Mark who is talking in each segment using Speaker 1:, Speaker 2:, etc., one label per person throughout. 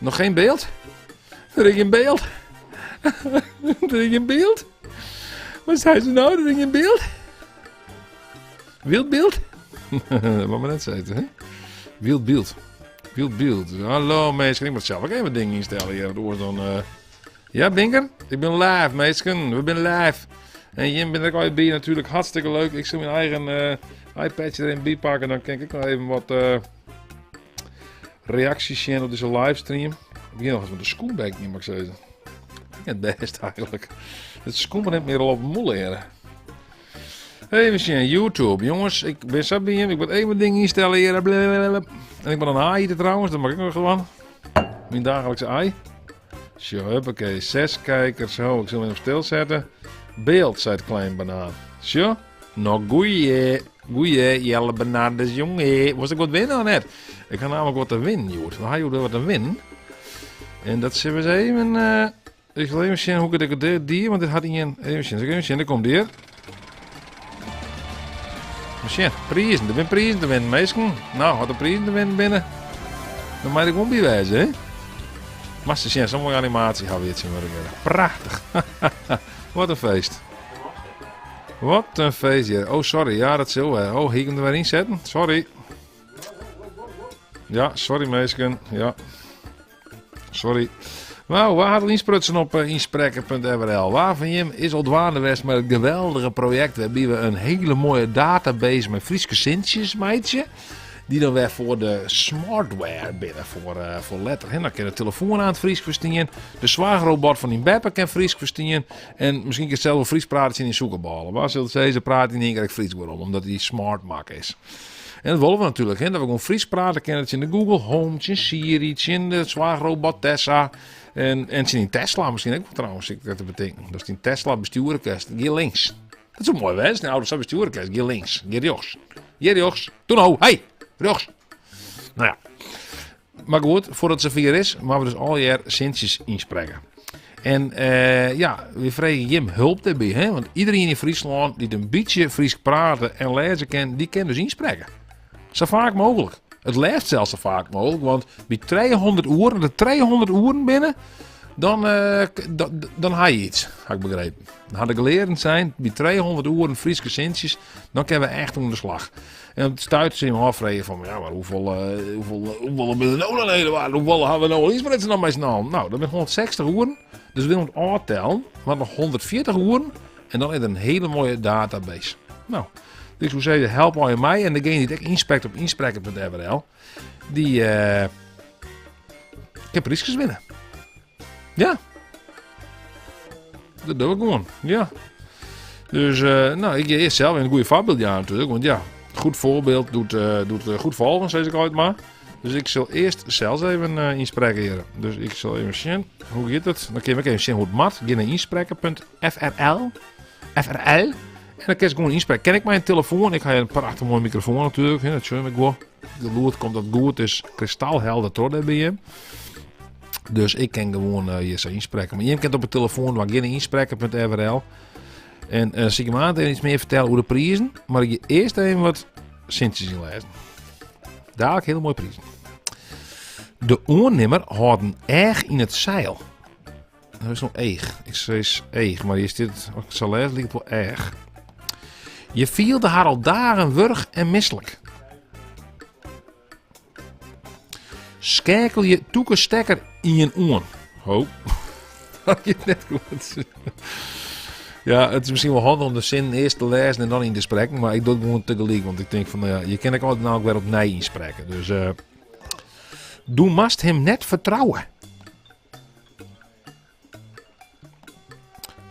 Speaker 1: Noch geen beeld? Er is geen beeld. Er is geen beeld. Wat zei ze nou? Er is geen beeld. Wildbeeld? Dat mag maar net zeggen, hè? Wildbeeld. Wildbeeld. Hallo mensen, ik moet zelf ook even wat dingen instellen hier. Want dan, eh, Ja, Binker? Ik ben live, mensen. We zijn live. En Jim ben er ook al bij natuurlijk. Hartstikke leuk. Ik zal mijn eigen uh, iPadje erin bij pakken. Dan kan ik nog even wat uh, reacties zien op deze livestream. Ik begin nog eens met de schoenbek niet, mag ik zeggen. Het best eigenlijk. Het schoen neemt meer al op moe leren. Even zien, YouTube. Jongens, ik ben zo bij hem. Ik moet even dingen instellen hier. Blablabla. En ik ben een ei trouwens, dat mag ik nog gewoon. Mijn dagelijkse ei. Zo, huppakee. Zes kijkers. Zo, ik zal hem even stilzetten. Beeld, zei het klein banaan. Zo, nou goeie. Goeie, Jelle Bernardes, jongen. Was ik wat winnen of net? Ik ga namelijk wat te winnen, joh. We gaan wat te winnen. En dat zullen we eens even... Ik zal even zien hoe ik het dier, want dit had een... Even zien, even zien, daar komt die. Misschien, prijzen, er zijn prijzen te winnen, meestal. Nou, had de prijzen te winnen binnen, dan moet ik gewoon bij wijzen, hè? Maar ze zien, zo'n mooie animatie gaan we het zien. Prachtig. Wat een feest. Wat een feest hier. Oh, sorry. Ja, dat zullen we. Oh, hier kan er weer inzetten. Sorry. Ja, sorry, meesken. Ja. Sorry. Nou, waar had insprutsen op uh, insprekken.frl? Waar van je is al dwaande west met het geweldige project waarbij we een hele mooie database met Frieske sintjes, meidje. Die dan weer voor de smartware binnen, voor, uh, voor letter. En dan kan de telefoon aan het Fries verstaan. De zwagerobot van die Beppe kan Fries verstaan. En misschien kan zelf wel Fries praten in zoekerballen. Waar zullen ze praten in één keer Fries waarom? Omdat hij smart mak is. En dat willen we natuurlijk, hè, dat we gewoon Fries praten kennen. Het in de Google Home, het in Siri, het in de zwagerobot Tessa. En, en het in Tesla misschien ook trouwens, ik dat te betekenen. Dat is die Tesla besturen kast, hier links. Dat is een mooi wens. Nou, dat besturen kast, hier links, hier rechts. Hier rechts. Toen nou, hey, rechts. Nou ja. Maar goed, voordat het zover is, maar we dus al jaar sintjes inspreken. En uh, ja, we vragen Jim hulp daarbij, hè? Want iedereen in Friesland die een beetje Fries praten en lezen kan, die kan dus inspreken. Zo vaak mogelijk. Het leest zelfs zo vaak mogelijk, want bij 200 uren, de 200 uren binnen, dan, uh, dan, dan heb je iets, had ik begrepen. Dan had ik lerend zijn, bij 200 uren Frieske sintjes, dan kunnen we echt onder de slag. En het stuit ze hem afvregen van, ja, maar hoeveel, uh, hoeveel, hoeveel ben nou dan Hoeveel hebben we nou al iets met z'n met Nou, dat zijn 160 uren. Dus we willen het aftellen, maar nog 140 uren. En dan is er een hele mooie database. Nou, dus hoe zei je, help al je mij. En degene die het inspect op inspreken.nl, die uh, kan prijsjes winnen. Ja. Dat doe ik gewoon, ja. Dus, uh, nou, ik eerst zelf een goede voorbeeld ja natuurlijk. Want ja, goed voorbeeld doet, uh, doet goed volgen, zeg ik altijd maar. Dus ik zal eerst zelfs even uh, inspreken hier. Dus ik zal even zien, hoe gaat het? Dan kun je even zien hoe het mat. Ga naar inspreken.frl. FRL. En dan kun je gewoon inspreken. Ken ik mijn telefoon? Ik heb een prachtig mooie microfoon natuurlijk. Hè, dat zie ik wel. De lood komt dat goed, is kristalhelder tot bij je. Dus ik kan gewoon uh, hier zo inspreken. Maar je kunt op de telefoon maar geen inspreken.frl. En uh, zie ik hem aan iets meer vertellen over de prijzen. Maar ik ga eerst even wat sintjes inlezen. Dadelijk hele mooie prijzen. De oornimmer houdt een erg in het zeil. Dat is nog eeg. Ik zei eeg, maar hier is dit, als ik het zal lezen, lijkt het wel erg. Je vielde haar al dagen wurg en misselijk. Skekel je toeke stekker in je oor. Ho. Dat je net goed. Ja, het is misschien wel handig om de zin eerst te lezen en dan in te spreken. Maar ik doe het gewoon tegelijk. Want ik denk van, nou ja, je kan ik altijd nou ook weer opnieuw inspreken. Dus, uh, doe mast hem net vertrouwen.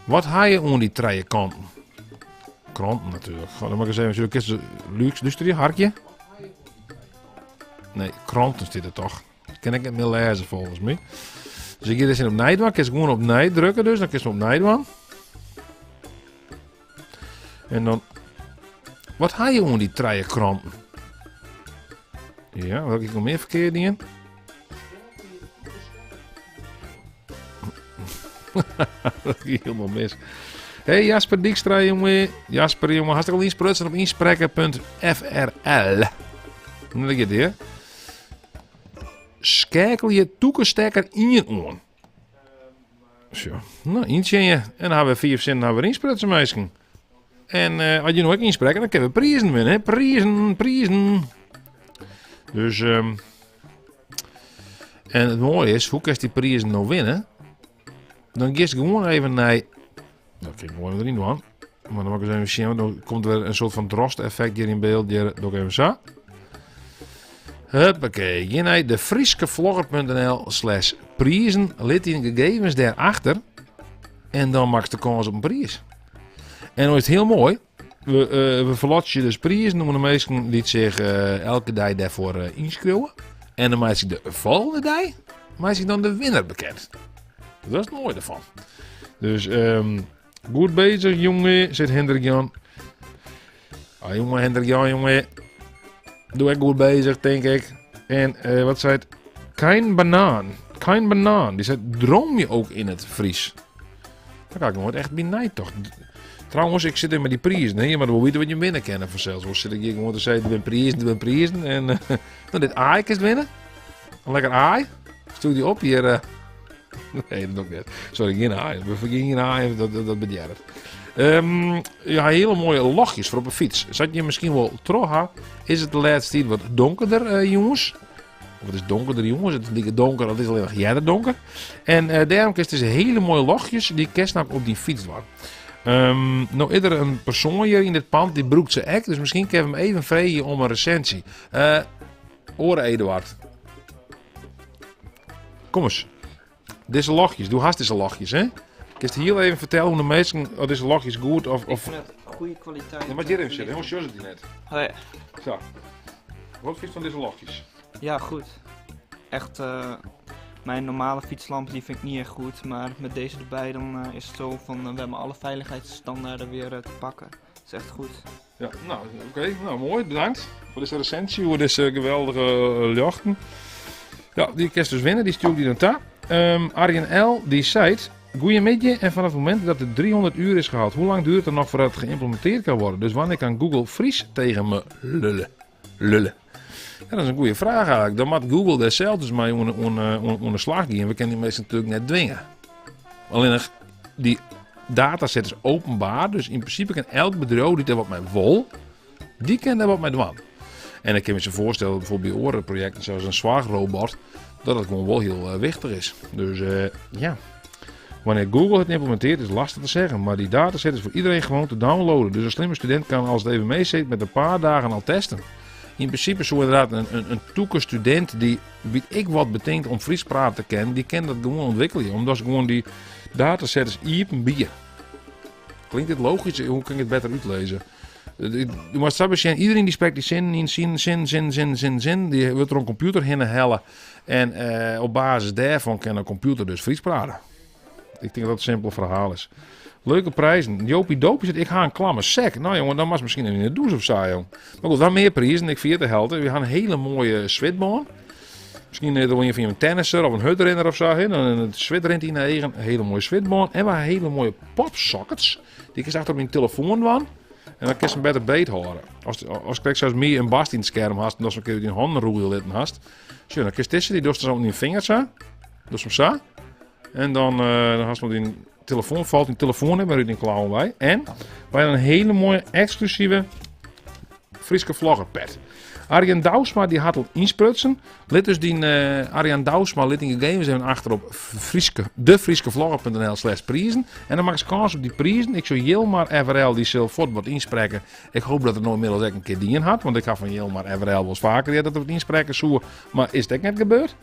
Speaker 1: Wat haal je onder die trije kanten? Kranten natuurlijk. Dan mag ik eens even... Luc, luister je, harkje? Nee, kranten zit er toch. Dat kan ik niet meer lezen volgens mij. Dus ik ga eens op doen. Ik kan gewoon op nee drukken dus. Dan kan je op nee doen. En dan... Wat haal je onder die trije kranten? Ja, welke ik nog meer verkeerd in? dat ging helemaal mis. Hey Jasper Dijkstra, jongen. Jasper, jongen. Hartstikke al insprutsen op inspreken.frl. Dan lig je hier. Skeakelje tûke stekker ien oan. Sjoch, no, yntsjinje. En dan hawwe we 5 sinnen hawwe we ynsprutsen, minsken. En eh, as je no ek ynsprekke, dan kinne we prizen winne. Prizen, prizen. Dus, um, en it moaie is, hoe kinst dy prizen no winne? Dan giest gewoan even nei... Dat kin ik gewoan even deryn dwaan. Maar dan moet ik eens even sjen, want dan komt wer in soart fan drost-effekt hjir yn byld. Hjir, doe ik even sa. Huppakee. Gean nei defryskevlogger.nl slash prizen. Lit dyn gegevens dêr achter. En dan makkest de kâns op in priis. En dan is it hiel moai. We, uh, we ferlotsje dus prizen oan de minsken dy't sich uh, elke dei dêrfoar uh, ynskriuwe. En dan meitsje ik de folgjende dei meitsje ik dan de winner bekend. Dat is it moaie derfan. Dus um, goed bezich, jonge, seit Hendrik Jan. Ah, jonge Hendrik Jan, jonge. Doe ek goed bezich, tink ik. En uh, wat seit Kein Banaan? Kein Banaan. Dy seit, droom je ook yn it Fries? Dêr ha ik noait echt by neitocht. Trouwens, ik sit even mei dy prizen. Hè? Je moatte wol witte wat je winne kinne fansels. Oars sit ik hjir gewoan te sizzen, der binne prizen, der binne prizen. En uh, dan dit aai kinst winne. In lekker aai. Stjoer dy op hjir. Uh, nee, dat doe ik net. Sorry, gjin aai. We fergean gjin aai, dat, dat, dat bedjerret. Um, ja, hiele moaie ljochtjes foar op 'e fyts. Sa't je miskien wol troch ha, is it de lêste tiid wat donkerder, uh, jonges. Of it is donkerder, jonges. It is like donker, it is allinnich earder donker. En uh, dêrom kinst dizze hiele moaie ljochtjes, dy kinst no op dyn fyts dwaan. Um, no is der in persoan hjir yn dit pand, dy brûkt se ek. Dus miskien kinne we him even freegje om in resinsje. Uh, oare Eduard. Kom ris. Dizze ljochtjes, do hast dizze ljochtjes, hè? Kinst hiel even fertelle oan de minsken oft dizze ljochtjes goed of...
Speaker 2: of... Ik fyn it goede kwaliteit.
Speaker 1: Dan moat hjir even sitte, oars sjogge se dy net.
Speaker 2: Oh, ja.
Speaker 1: Sa. Wat fynst fan dizze ljochtjes?
Speaker 2: Ja, goed. Echt, uh, mijn normale fietslamp die vind ik niet echt goed, maar met deze erbij dan uh, is het zo van uh, we hebben alle veiligheidsstandaarden weer te pakken. Het is echt goed.
Speaker 1: Ja, no, oké. No, moai. Bedankt foar dizze resinsje oer dizze geweldige ljochten. Ja, dy kinst dus winne. Dy stjoer ik dy dan ta. Um, Arjen L. die seit... Goeiemiddei en vanaf het moment dat de 300 uur is gehaald, hoe lang duurt het nog voordat het geïmplementeerd kan worden? Dus wanneer kan Google Fries tegen me lullen? Lullen. Ja, dat is in goede fraach eigentlik. Dan moat Google dêr sels dus mei oan de slach gean. We kinne dy minsken natuerlik net dwinge. Allinnich dy dataset is openbaar, dus yn prinsipe kin elk bedriuw dy't dêr wat mei wol, dy kin dêr wat mei dwaan. En ik kin my sa foarstelle dat bijvoorbeeld by oare projekten, sa as in soarchrobot, dat it gewoan wol hiel eh, wichtich is. Dus uh, ja. Wanneer Google het implementeert is lastig te zeggen, maar die dataset is voor iedereen gewoon te downloaden. Dus een slimme student kan als het even mee zit met een paar dagen al testen. Yn prinsipe soe ynderdaad in tûke studint dy't wit ik wat betinkt om Frysk prate te kinnen, dy kin dat gewoan ûntwikkelje, omdat se gewoan dy dataset is iepenbier. Klinkt dit logysk? Hoe kin ik it better útlizze? Do moatst sa besjen, iderien dy sprekt dy sinnen yn, sin, sin, sin, sin, sin, sin, dy wurdt troch in kompjûter hinne helle. En eh, op basis dêrfan kin in kompjûter dus Frysk prate. Ik tink dat dat it simpele ferhaal is. Leuke prizen. Jopie Dopie seit, ik ha in klamme sek. No jongen, dan moatst miskien even yn de dûs of sa, jong. Mar goed, we ha mear prizen. Ik ferjit de helte. We ha in hiele moaie switbân. Miskien is der wol ien fan jim in tennisser of in hurdrinner of sa. Hè? Dan it swit rint yn de eagen. In hiele moaie switbân. En we ha hiele moaie popsockets. Dy kinst achter op dyn telefoan dwaan. En dan kinst him better beet hâlde. As, as krekt sa as my in barst yn it skerm hast en datst him in kear út dyn hannen rûgje litten hast. Sjoch, dan kinst dizze, dy dochst dan op dyn finger sa. Dochst him sa. En dan, uh, dan hast him op dyn telefoan, falt dyn telefoan net mear út dyn klauwen wei. En wy ha in hiele moaie eksklusive Fryske vloggerpet. Arjen Douwsma dy hat al ynsprutsen. Lit dus dyn uh, Arjan Douwsma lit dyn gegevens even achter op Fryske, defryskevlogger.nl slash prizen. En dan makkest kâns op dy prizen. Ik sjoch Jilmar FRL dy sil fuort wat ynsprekke. Ik hoop dat er no ynmiddels ek in kear dien hat, want ik ha fan Jilmar FRL wolris faker heard dat er wat ynsprekke soe, mar is it ek net gebeurd.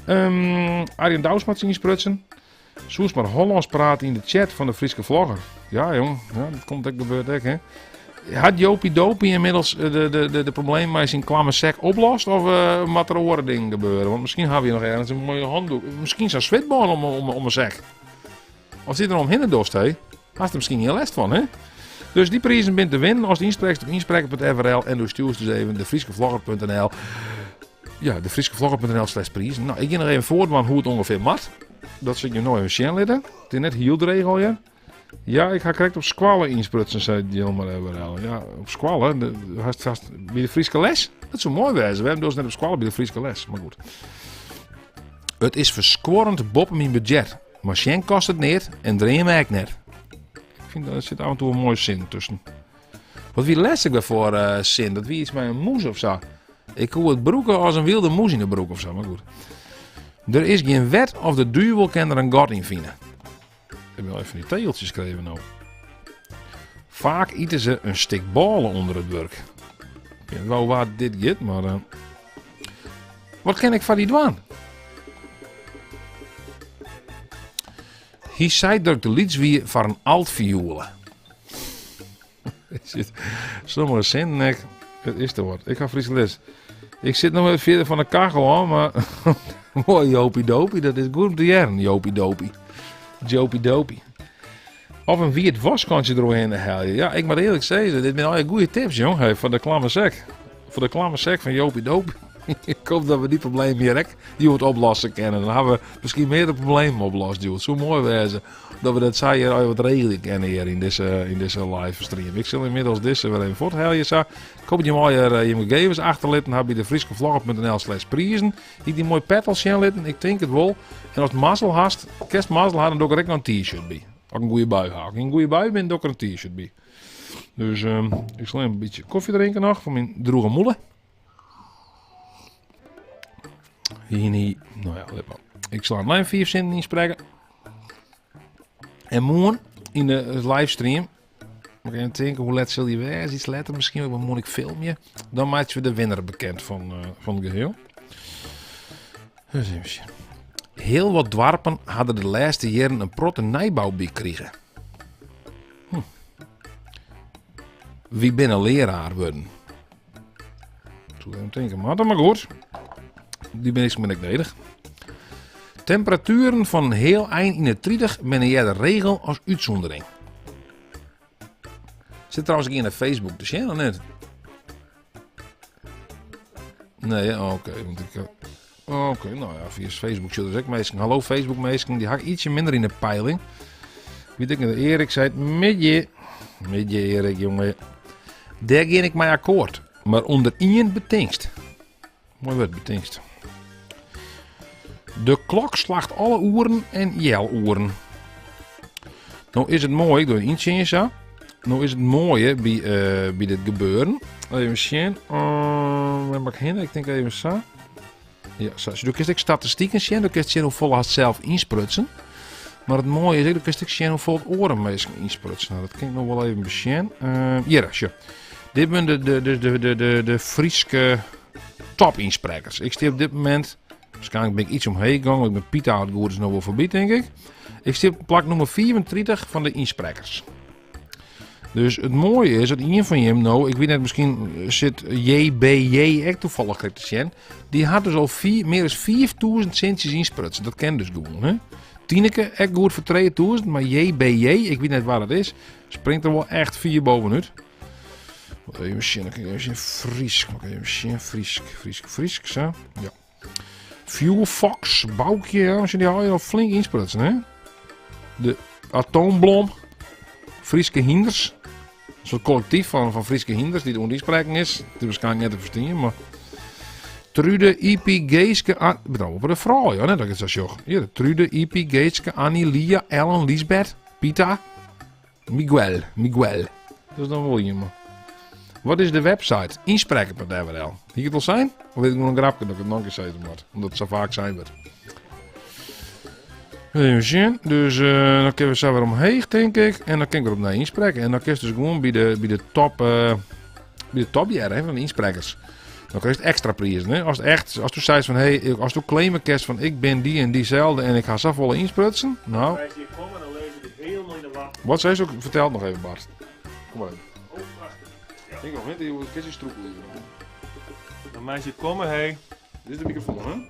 Speaker 1: Um, Arjen Douwsma hat ynsprutsen. Soest mar Hollânsk prate yn de chat fan de Fryske vlogger. Ja, jong, ja, dat komt ek gebeurt ek, hè. Hat Jopie Dopie ynmiddels eh, de, de, de, de problemen mei syn klamme sek oplost? Of uh, moat der oare dingen gebeure? Want miskien ha we noch ergens in moaie handdoek. Miskien sa'n switbân om, om, om 'e sek. As dy der omhinne dochst, hé, hast der miskien gjin lêst fan, hè? Dus dy prizen binne te winnen as ynsprekst op ynsprekken.frl en do stjoerst dus even de fryskevlogger.nl. Ja, de fryskevlogger.nl slash prizen. No, ik gean noch even foardwaan hoe't it ûngefear moat. Dat sil ik je no even sjen litte. It is net hiel dreech alhiel. Ja, ik ha krekt op skoalle ynsprutsen, sei Jilmar FRL. Ja, op skoalle? De, hast, hast, by de Fryske les? Dat soe moai wêze. Wêrom dochst net op skoalle by de Fryske les? Mar goed. It is ferskuorrend boppe myn budzjet, mar sjen kostet neat en dreame ek net. Ik fyn der sit af en toe in moaie sin tusken. Wat wie lêst ek wer foar eh, sin? Dat wie iets mei in mûs of sa. Ik koe it brûke as in wylde mûs yn de broek of sa, mar goed. Der is gjin wet of de duvel kin der in gat yn fine. Ik bin al even die tegeltjes skreven no. Faak ite se in stik bôle ûnder it wurk. Ik weet wol waar dit giet, mar... Uh, wat kin ik foar dy dwaan? Hy sei dat ik te lyts wie foar in altfioele. Sommige sinnen ek. It is te wat. Ik ha Fryske les. Ik sit noch even fierder fan de kachel ôf, mar moai Jopie Dopie, dat is goed om te hearren, Jopie Dopie. Jopie Dopie. Of in wiet waskantje deroerhinne helje. Ja, ik moat earlik sizze, dit binne allegear goede tips, jong, hey, foar de klamme sek. Foar de klamme sek fan Jopie Dopie. Ik hoop dat we dy problemen hjir ek hjoed oplosse kinne. Dan hawwe we miskien meardere problemen oplost hjoed. Soe moai wêze. Dat we dat sa hjir al wat regelje kinne hjir yn dizze, yn dizze live stream. Ik sil ynmiddels dizze wer even fuorthelje sa. Ik hoop dat jim allegear eh, jim gegevens achterlitten ha by de fryskevlogger.nl slash prizen. Hie ik dy moai pet al sjen litten? Ik tink it wol. En ast mazzel hast, kinst mazzel ha, dan doch ik er ek noch in t-shirt by. As ik in goede bui ha. As ik yn in goede bui bin, doch ik er in t-shirt by. Dus um, ik sil even in bytsje kofje drinke noch foar myn droege mûle. Hier, hier. Nou ja, lit mar. Ik sil noch even 5 sinnen ynsprekke. En moarn yn de livestream, moet ik even tinke, hoe let sil die wêze? Iets letter miskien, want moet ik filmje. Dan meitsje we de winner bekend fan, uh, fan it gehiel. Dus even sjen. Heel wat doarpen hadden de lêste jierren in protte nijbou by krige. Hm. Wy binne learaar wurden. Soe even tinke, maar maar goed. Dy minsken bin ik nedich. Temperatueren fan in heal ein yn de 30 binne earder regel as útsûndering. Sit trouwens ek ien op Facebook te sjen of net? Nee, oké. Okay, want ik, eh, oké, okay, nou ja, via Facebook zullen dus ek minsken. Hallo Facebook minsken, dy ha ik ietsje minder yn de peiling. Weet ik net, Erik sei middei. Middei Erik, jonge. Dêr gean ik mei akkoard, mar ûnder ien betingst. Moai wurd, betingst. De klok slacht alle oeren en healoeren. No is it moai, ik doch in yntsjinje sa. No is it moaie by, uh, by dit gebeuren. Even sjen. Uh, wêr moat ik hinne? Ik tink even sa. Ja, sa. Do kinst ek statistiken sjen. Do kinst sjen hoefolle hast sels ynsprutsen. Mar it moaie is ek, do kinst ek sjen hoefolle oare minsken ynsprutsen ha. Dat kin ik noch wol even besjen. Uh, hjir, sjoch. Dit binne de, de, de, de, de, de Fryske topynsprekkers. Ik stean op dit momint, waarskynlik bin ik iets omheech gong, want ik ben Pieter het goed is noch wol foarby, tink ik. Ik stean op plak nûmer 35 fan de ynsprekkers. Dus it moaie is dat ien fan jim no, ik wit net, miskien sit JBJ ek toevallig krekt te sjen, dy hat dus al vier, mear as 5000 sintsjes ynsprutsen. Dat kin dus gewoan, hè? Tineke, ek goed foar 3000, mar JBJ, ik wit net wa dat is, springt der wol echt fier bovenút. Even sjen, even sjen, Frysk, even sjen, Frysk, Frysk, Frysk, sa, ja. Fuelfox, Boukje, ja, dy ha al flink ynsprutsen, hè? De Atoomblom, Fryske Hynders. In soart kollektyf fan, fan Fryske hynders dy't oan it ynsprekken is. Dat is waarskynlik net te ferstean, mar... Trude, Ypie, Geeske... Benammen op de froulju, net dat ik it sa sjoch. Hjir, Trude, Ypie, Geeske, Annie, Lia, Ellen, Lisbeth, Pita, Miguel, Miguel. Dat is dan wol ien. Wat is de website? Ynsprekken.nl. Hie ik it al sein? Of is it gewoan in grapke dat ik it noch in kear sizze moat? Omdat it sa faak sein wurdt. Even sjen. Dus uh, dan kinne we sa wer omheech, tink ik. En dan kin ik wer opnij ynsprekke. En dan kinst dus gewoan by de, by de top, uh, by de top hearre, hè, fan de ynsprekkers. Dan krijst ekstra prizen. Hè? As echt, as do seist fan, hey, as do claime kinst fan ik bin dy en dyselde en ik ha safolle ynsprutsen. Nou. Wat sei se? Fertel it noch even, Bart. Kom mar even.
Speaker 3: Oh, prachtig.
Speaker 1: Ja. Ik nog net, je kist stroekel hier.
Speaker 3: Dan meist je komme, hey.
Speaker 1: Dit is de microfoon, hè?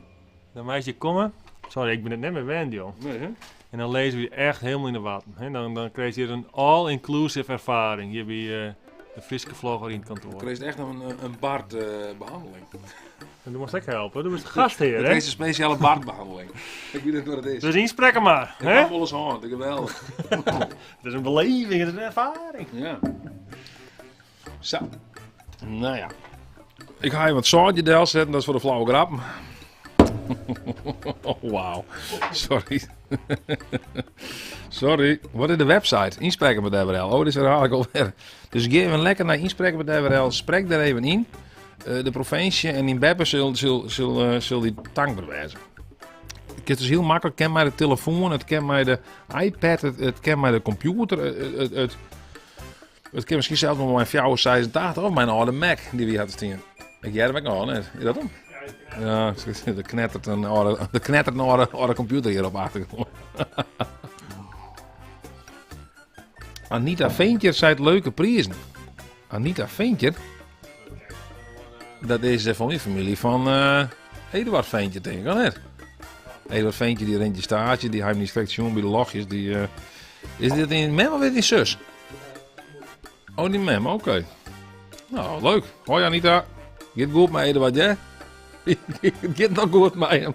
Speaker 3: Dan meist je komme. Sorry, ik bin it net mear wend, joh.
Speaker 1: Nee, hè?
Speaker 3: En dan lizze we echt hielendal yn de watten. Hè? Dan, dan krijg je in all-inclusive ervaring hjir by uh, de Fryske vlogger yn it kantoar.
Speaker 1: Dan krijst echt in, in Bart-behanneling.
Speaker 3: En do moatst ek helpe, do bist gasthear, hè?
Speaker 1: Dat is in spesjale Bart-behanneling. Ik wit net wat it is.
Speaker 3: Dus ynsprekke mar.
Speaker 1: Ik ha wolris hân, geweldig.
Speaker 3: Het is in beleving, het is in ervaring.
Speaker 1: Ja. Sa. Nou ja. Ik ha even wat sâltje delsetten, dat is foar de flauwe grappen. Oh, wauw. Sorry. Sorry. Wat is de website? Ynsprekken.nl. Oh, dit herhaal ik alweer. Dus ga even lekker naar ynsprekken.nl. Sprek daar even in. Eh, de provinsje en in Beppe sil die tankber wêze. Het is dus heel makkelijk. Ken mij de telefoon, het ken mij de iPad, het ken mij de computer. Het kan misschien zelfs nog mijn 486 of mijn oude Mac die we hadden staan. Ik jij hem nog net. Is dat hem? Ja, er knettert een oude, er knettert een oude, oude computer hier op achtergrond. Anita Veentjer zei het leuke prijzen. Anita Veentjer? Dat is van die familie van Eduard Veentjer, denk ik al net. Eduard Veentje die rent je staartje, die heeft niet straks bij de logjes. Die, is dit in mem of is dit in zus? Oh, die mem, oké. Nou, leuk. Hoi Anita. Gaat goed met Eduard, hè? Gaat nog goed met hem.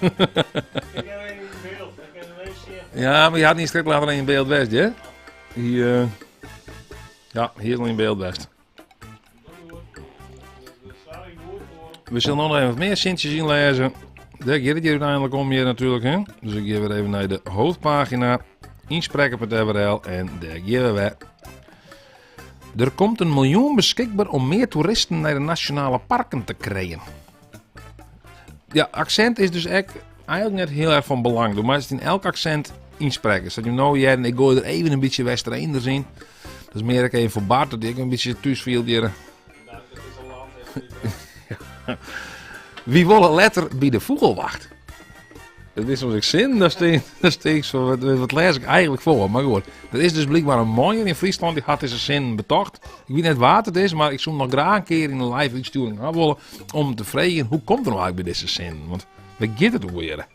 Speaker 3: Ik heb in beeld, ik heb hem even zien.
Speaker 1: Ja, maar je had niet strikt later in beeld best, hè? Hier, ja, hier is al in beeld best. We zullen nog even wat meer zintjes inlezen. Daar gaat het hier uiteindelijk om hier natuurlijk, hè? Dus ik ga weer even naar de hoofdpagina. Ynsprekken.nl en daar gaan we weer. Er komt 1 miljoen beschikbaar om meer toeristen naar de nationale parken te krijgen. Ja, accent is dus echt eigenlijk net heel erg van belang. Doe maar eens in elk accent inspreken. Dus dat je nou, ja, ik gooi er even een beetje Westereenders in. Dat is meer even voor Bart, dat ik een beetje thuis viel hier.
Speaker 3: Nou, dat is al lang even
Speaker 1: Wie wil een letter bij de vogelwacht? Dat is soms ik zin, daar steek, daar steek ik zo, wat lees ik eigenlijk voor? Maar goed, er is dus blijkbaar een mooier in Friesland, die had deze zin betocht. Ik weet net waar het is, maar ik zou nog graag een keer in een live uitsturing gaan willen om te vragen, hoe komt er nou eigenlijk bij deze zin? Want we gaan het weer.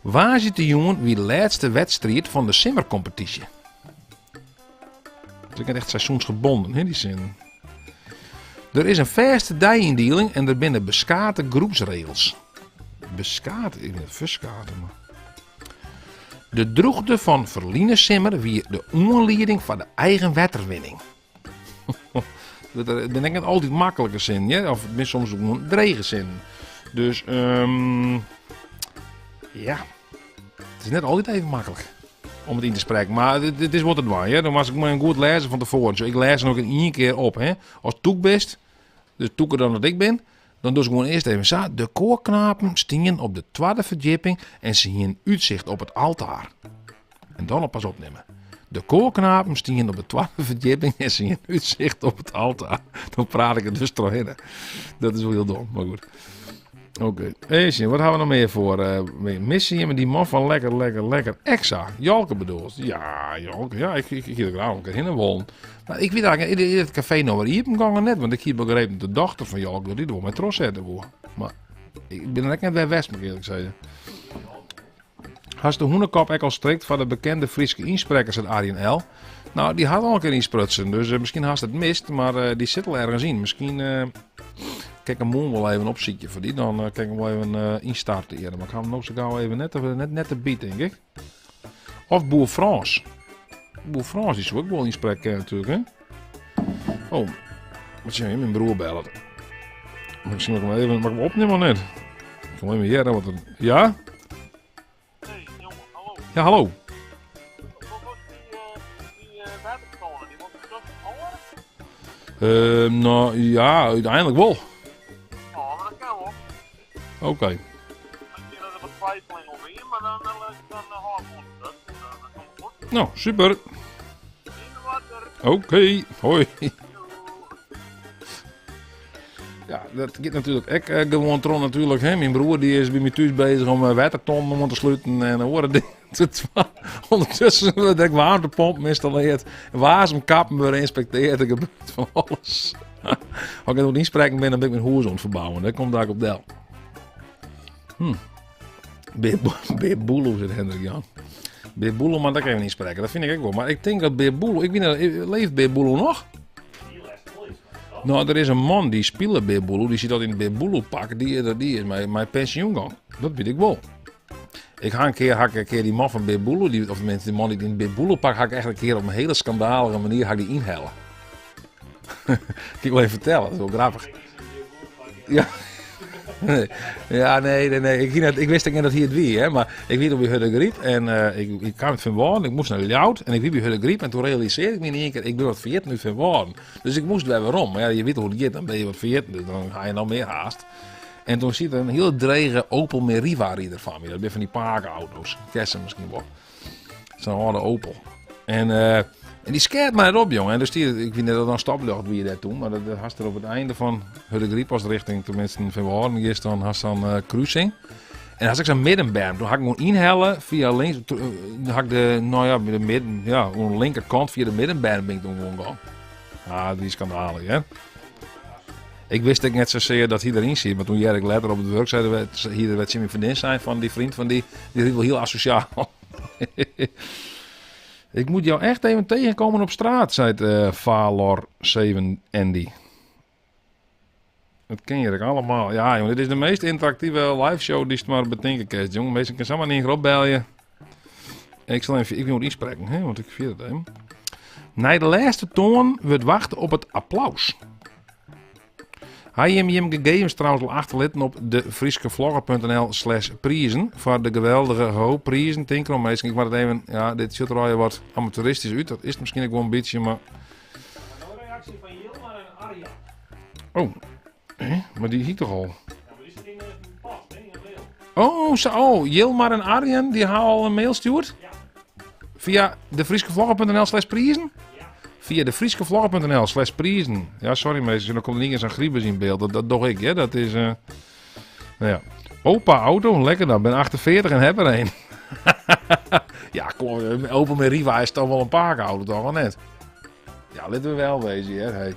Speaker 1: Waar zit de jongen wie de laatste wedstrijd van de simmercompetitie? Dat is echt seizoensgebonden, hè, die zin. Er is een vaste dijindeling en er binnen beskate groepsregels. Beskate? Ik ben het verskate, maar. De droegte van Verline Simmer wie de onleiding van de eigen wetterwinning. Dat ben ik altijd makkelijke zin, ja? Of soms ook een drege zin. Dus ja, het is net altijd even makkelijk om het in te spreken. Maar dit is wat het was. Hè? Dan was ik maar een goed lezen van tevoren. Dus ik lees hem ook in één keer op. Hè? Als toek best, dus toeker dan dat ik ben, dan doe ik gewoon eerst even zo. De koorknapen stingen op de tweede verdieping en ze hier een uitzicht op het altaar. En dan op pas opnemen. De koorknapen stingen op de tweede verdieping en ze hier een uitzicht op het altaar. Dan praat ik het dus doorheen. Dat is wel heel dom, maar goed. Oké, eens zien, wat hebben we nog meer voor meer? Missen je met die man van lekker, lekker, lekker extra? Jalke bedoelt. Ja, Jalke. Ja, ik hier graag een keer heen wollen. Maar ik weet eigenlijk, is het café nou weer open gegaan net? Want ik heb begrepen dat de dochter van Jalke, die wil met tros zetten wordt. Maar ik ben er net bij West, moet ik eerlijk zeggen. Has de hoenekop ook al strikt van de bekende Friese insprekers uit Arjen L? Nou, die had al een keer insprutsen, dus misschien had het mist, maar die zit al ergens in. Misschien kijk een moon wel even opzietje voor die, dan kan ik hem wel even instarten eerder. Maar ik ga hem nog zo gauw even net te bieden, denk ik. Of Boer Frans. Boer Frans, die zou ook wel inspreken natuurlijk, hè? Oh, wat zeg je? Mijn broer belt. Misschien moet ik hem even, mag ik hem opnemen of niet? Ik kom even hier, want er, ja?
Speaker 4: Hey, jongen, hallo.
Speaker 1: Ja, hallo.
Speaker 4: Wat was die watertoren? Die was toch horen?
Speaker 1: Nou ja, uiteindelijk wel.
Speaker 4: Oh, maar dat kan wel.
Speaker 1: Oké.
Speaker 4: Ik denk dat er wat twijfeling over in, maar dan hou ik ons terug. Dan komt het goed.
Speaker 1: Nou, super.
Speaker 4: In de water.
Speaker 1: Oké, hoi. Ja, dat gaat natuurlijk ook gewoon tron natuurlijk. Hè. Mijn broer die is bij mij thuis bezig om watertonnen om te sluiten en horen dingen. Ondertussen werd ik warmtepomp geïnstalleerd, wasemkappen weer geïnspecteerd, er gebeurt van alles. Als ik nog niet spreken ben, dan ben ik mijn hoer aan het verbouwen. Dat komt daar op del. Beer Boelo zit Hendrik Jan. Beer Boelo, maar dat kan ik niet spreken. Dat vind ik ook wel. Maar ik denk dat Beer Boelo, ik weet niet, leeft Beer Boelo nog? Nou, er is een man die speelde Beer Boelo, die zit al in het Beer Boelo pak, die is mijn pensioengang. Dat weet ik wel. Ik ga een keer, ga ik een keer die man van Beer Boelo, die, of tenminste die man die in het Beer Boelo pak, ga ik echt een keer op een hele schandalige manier ga ik die inhellen. Ik wil even vertellen, dat is wel grappig. Ja. Nee. Ja, nee, nee, nee. Ik, ik wist ek net dat hy it wie, hè, mar ik wie doe by Hurdegaryp en uh, ik, ik kaam út Feanwâlden, ik moast nei Ljouwert en ik wie by Hurdegaryp en toen realisearde ik my yn ien kear, ik bin wat ferjitten út Feanwâlden. Dus ik moast wer werom. Mar ja, je witte hoe't it giet, dan binne je wat ferjitten, dus dan ha je noch mear haast. En toen siet der in hiele drege Opel Meriva ried der foar my. Dat binne fan dy pake-auto's. Kenst se miskien wol. Sa'n âlde Opel. En, eh, en dy skeat my net op, jongen. En der stie, ik wit net oft dat in stopljocht wie dêr toen, mar dat, dat hast der op it einde fan Hurdegaryp as richting, tenminsten Feanwâlden giest, dan hast sa'n eh, krusing. En hast ek sa'n middenberm. Toen ha ik gewoan ynhelle fia links, eh, ha ik de, nou ja, de midden, ja, oan de linkerkant fia de middenberm bin ik toen gewoan gien. Ah, dat wie skandalich, hè. Ik wist ek net sasear dat hy deryn siet, mar toen hearde ik letter op it wurk, sei er, hie er wer tsjin myn freondin sein fan dy vriend fan dy, dy rydt wol hiel asosjaal. Ik moet jou echt even tegenkomen op straat, seit uh, Valor 7 Andy. Dat ken je allemaal. Ja, jongen, dit is de meest interactieve live show dy'tst mar betinke kinst, jongen. Minsken kinne samar yn opbelje. Ik sil even, ik moet ynsprekken, hè, want ik ferjit it even. Nei de lêste toan wurdt wachte op it applaus. Ha jim jim gegevens trouwens al achterlitten op de fryskevlogger.nl slash prizen foar de geweldige ho prizen. Tink erom minsken, ik moat it even, ja, dit sjocht der al wat amateuristysk út. Dat is miskien ek wol in bytsje, mar...
Speaker 3: reaksje fan Jilmar en Arjan.
Speaker 1: Oh, hè? Maar dy hie toch al?
Speaker 3: Ja, mar dy sit yn de post, hè, yn de mail.
Speaker 1: Oh, zo, oh, Jilmar en Arjan, dy ha al in mail stjoerd?
Speaker 3: Ja.
Speaker 1: Fia defryskevlogger.nl slash prizen?
Speaker 3: Ja.
Speaker 1: Fia defryskevlogger.nl slash prizen. Ja, sorry minsken, dan komt er niet eens een griebus in beeld. Dat, dat doe ik, hè. Dat is... Uh, nou ja. Opa auto, lekker dan. Ben 48 en heb er een. ja, kom, Opel Meriva is toch wel een paarauto, toch wel net? Ja, laten we wel wezen, hè. Hey.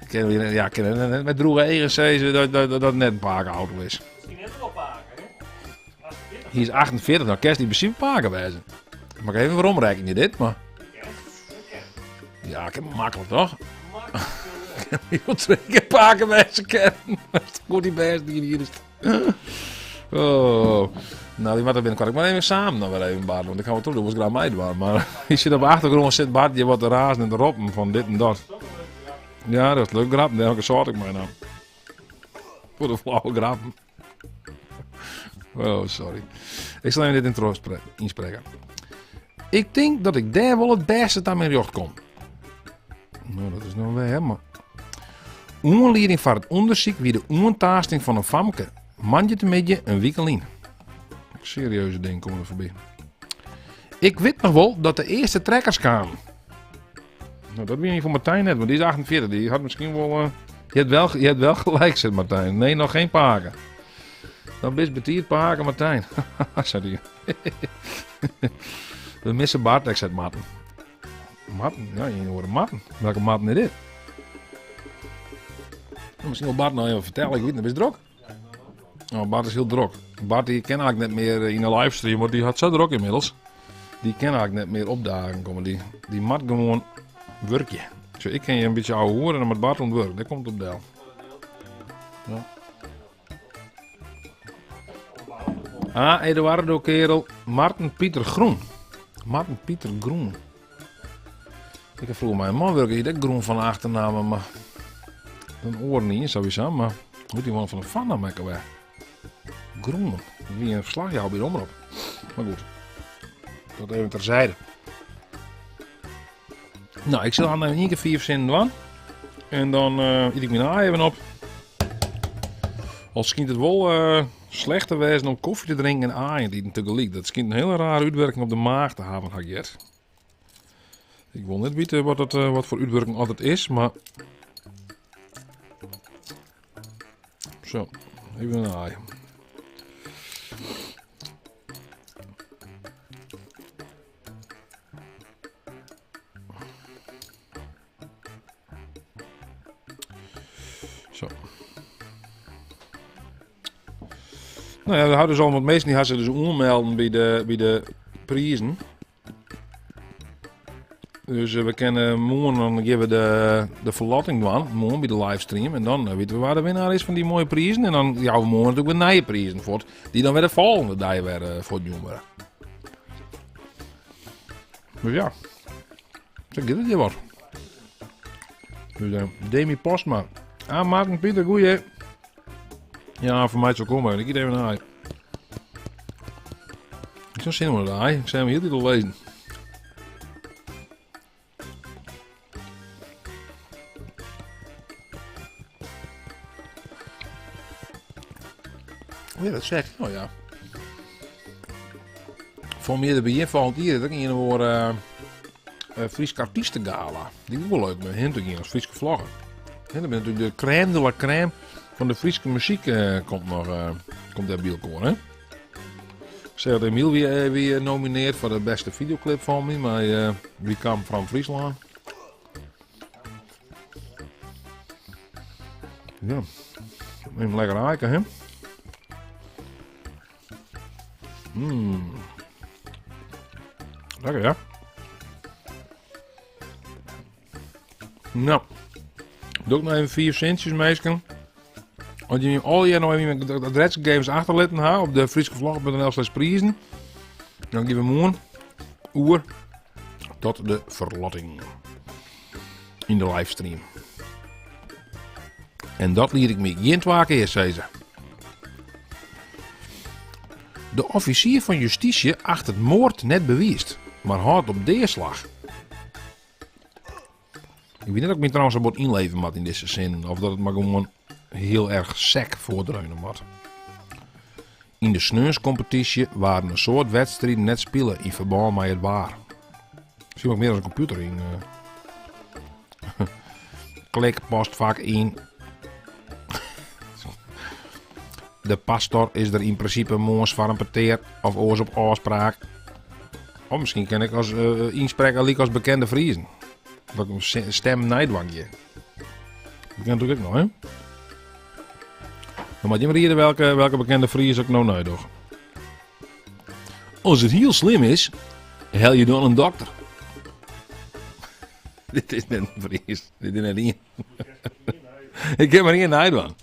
Speaker 1: Kin, ja, kin net met droege eagen sizze dat dat, dat, dat net in pake-auto is.
Speaker 3: Miskien net wol pake, hè? 48.
Speaker 1: Hy is 48, dan kinst yn prinsipe pake wêze. Moat ik even weromrekkenje dit, mar... Ja, ik heb maklik toch? Ik wil twee keer pake wêze kennen. Goed die best die hier is. Oh. Nou, die moatte binnenkort ek mar even samen noch wer even Bart, want ik ha wol troch, do wolst graach meidwaan. Mar hy sit op de achtergrûn, sit Bart hjir wat te razen en te roppen fan dit en dat. Ja, dat is leuk grappen, dêr sâlt ik my nou. Foar de flauwe grappen. Oh, sorry. Ik sil even dit intro ynsprekke. Ik tink dat ik dêr wol it bêste ta myn rjocht kom. No, dat is no wer, mar... Oanlieding foar it ûndersyk wie de oantaasting fan in famke moandeitemiddei in wike lyn. Serieuze dingen komme der foarby. Ik wit noch wol dat de earste trekkers kamen. No, dat wie niet voor Martijn net, want dy is 48. Dy hat miskien wol... Uh, je, hebt wel, je hebt wel gelijk, zegt Martijn. Nee, noch gjin pake. Dan bist betiid pake, Martijn. Sei dy. We misse Bart, ik zei Marten. Marten, ja, je hoort Marten. Welke Marten is dit? Miskien wol Bart noch even fertelle, ik wit net, bist drok? Oh, Bart is hiel drok. Bart dy kin eigentlik net mear yn de livestream, want dy hat sa drok ynmiddels. Dy kin eigentlik net mear opdagen komme. Dy, dy moat gewoan wurkje. Zo, ik kin hjir in bytsje ouwehoere en dan moat Bart oan it wurk. Dêr komt it op del. Ja. Ah, Eduardo Kerel, Marten Pieter Groen. Marten Pieter Groen. Ik ha froeger mei in man wurke, hy hie ek Groen fan achternamme, mar in oaren ien sawiesa, mar hoe dy man fan de foarnamme ek alwer? Groen. Dat wie in ferslachjouwer by de omrop. Mar goed, dat even terzijde. No, ik sil dan even ien kear fiif sinnen dwaan. En dan uh, yt ik myn aai even op. Al skynt it wol uh, slecht te wêzen om kofje te drinken en aaien te iten tegelyk. Dat skynt in hiele rare útwurking op de maach te hawwen, ha ik heard. Ik wol net witte wat, dat, uh, wat foar útwurking dat is, mar... Zo, even in aai. Zo. No ja, we ha dus al wat minsken dy ha sich dus oanmelden by de, by de prizen. Dus eh, we kinne moarn dan gean we de, de ferlotting dwaan, moarn by de livestream. En dan eh, witte we wa de winnaar is fan dy moaie prizen. En dan jouwe we moarn natuerlik wer nije prizen fuort, dy't dan wer de folgjende dei wer uh, fuortjûn wurde. Dus ja, sa giet it hjir wat. Dus uh, Demi Postma. Ah, Martin Pieter, goeie. Ja, foar my sil komme. Ik eat even in aai. Ik ha sin oan it aai. Ik sil him hieltyd al lizzen. Oh ja, dat zeg ik nou ja. Foar my de begjin fan it jier dat ik ien of oare uh, Fryske artiestengala. Die is wol leuk om hin te gean as Fryske vlogger. En dan bin natuerlik de crème de la crème fan de Fryske muzyk uh, komt noch uh, komt dêr by elkoar, hè? Sêft Emiel wie, eh, wie nomineard foar de bêste videoclip fan my, mei uh, We Come From Fryslân. Ja, even lekker aaike, hè? Mm. Lekker, ja. Nou, doe ik noch even 5 sintsjes, minsken. As jim allegear noch even de adresgegevens achterlitten ha op de fryskevlogger.nl slash prizen, dan gean we moarn oer tot de ferlotting yn de livestream. En dat liet ik my gjin twa kear sizze. De offisier fan justysje achtet moard net bewiisd, mar hâldt op deaslach. Ik wit net of ik my trouwens wat ynleven moat yn dizze sin, of dat it mar gewoan hiel erch sek foardreune moat. Yn de sneonskompetysje waarden in soad wedstriden net spile yn ferbân mei it waar. Sil ik mear as in kompjûter yn. Uh. Klik postvak yn. De pastor is der yn prinsipe moarns foar in petear of oars op ôfspraak. Of miskien kin ik as uh, ynsprekke lykas bekende Friezen. Dat ik in stem neidwaan gean. Dat kin natuerlik ek noch, hè? Dan moat jim riede welke, welke bekende Fries ik no neidoch. As it hiel slim is, helje dan in dokter. Dit is net in Fries. Dit is net ien. ik kin mar ien neidwaan.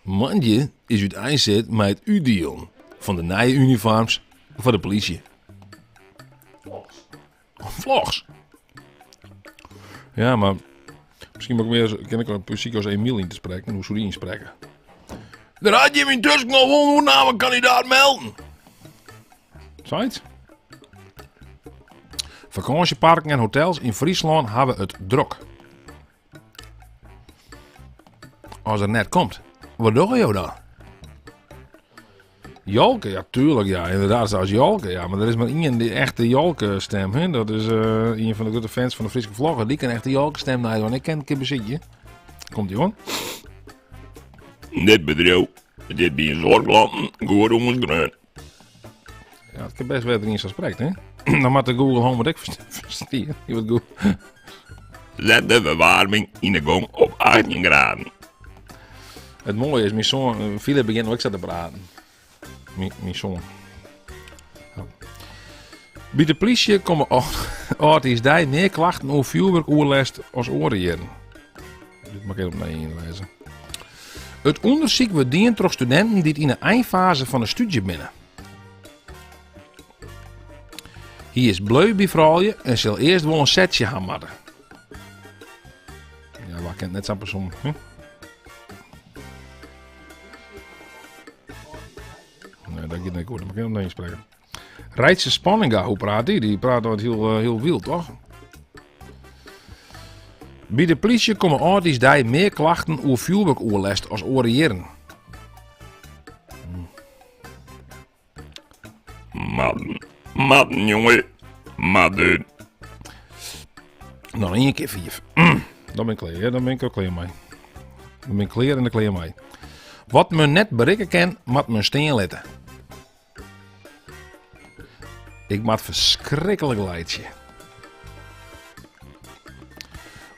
Speaker 1: Moandei is úteinset mei it útdielen fan de nije unifoarms foar de polysje. Vlogs. Ja, mar miskien moat ik mear kin ik in muzyk as Emiel yn te sprekken. Hoe soe dy ynsprekke? Der hat jim yntusken al wol in oernamekandidaat melden. Sayts? Fakânsjeparken en hotels yn Fryslân hawwe it drok. As er net komt, wat dogge jo dan? Jolke, ja, tuurlijk, ja. Inderdaad, als Jolke, ja. Maar er is mar ien die echte Jolke-stem, hè. Dat is uh, ien fan de grutte fans fan de Fryske Vlogger. Dy kin echt de Jolke-stem neidwaan. Ik ken een bezitje. Komt ie oan.
Speaker 5: Dit bedriuw, dit by in soad klanten goed oanskreaun.
Speaker 1: Ja, it kin bêst wêze dat ien sa sprekt, hè? Dan moat de Google Home it ek ferstean. Die wat goed.
Speaker 5: Zet de ferwaarming yn de gong op 18 graden.
Speaker 1: It moaie is, myn soan eh, Philip begjint no ek sa te praten. Myn soan. Oh. By de plysje komme âldjiersdei mear klachten oer fjoerwurkoerlêst as oare jierren. Dit moat ik even opnij ynlêze. It ûndersyk wurdt dien troch studinten dy't yn de einfaze fan de stúdzje binne. Hy is bleu by froulju en sil earst wol in setsje ha moatte. Ja, wa kent net sa'n persoan? Hm? Nee, dat giet net goed. Dan moat ik even sprekken. Reitse Spanninga, hoe praat dy? Dy praat wat hiel, eh, hiel wyld, toch? By de plysje komme âldjiersdei mear klachten oer fjoerwurkoerlêst as oare jierren.
Speaker 5: Matten, matten, jonge, matten.
Speaker 1: Noch ien kear fiif. Dan bin ik klear, dan bin ik der klear mei. Dan bin ik klear en der klear mei. Wat men net berikke kin, moat men stean litte. Ik moat ferskriklik laitsje.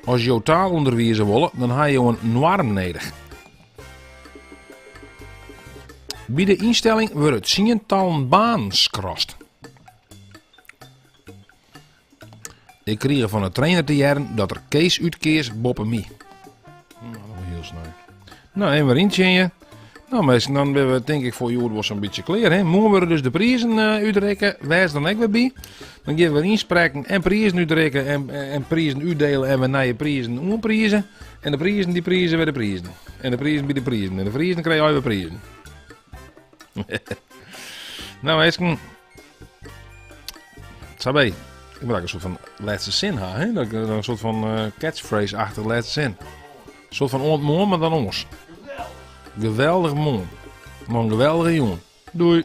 Speaker 1: As jo taal ûnderwize wolle, dan ha jo in noarm nedich. By de ynstelling wurde tsientallen banen skrast. Ik krige fan de trainer te hearren dat er Kees útkeas boppe my. Nou, dat was hiel sneu. Nou, even wer yntsjinje. No minsken, dan binne we tink ik foar hjoed wol sa'n bytsje klear. Hè? Moarn wurde dus de prizen útrikke. Wês dan ek wer by. Dan gean we wer ynsprekken en prizen útrikke en, en prizen útdelen en wer nije prizen oanprize. En de prizen dy prize wer de prizen. En de prizen by de prizen. En de Friezen krije allegear prizen. No minsken. Sabé. Ik moet een soort van laatste zin ha, hè? Dat ik een soort van catchphrase achter de laatste zin. Een soort van oant moarn, mar dan oars. Geweldig moarn. Noch in geweldige jûn. Doei.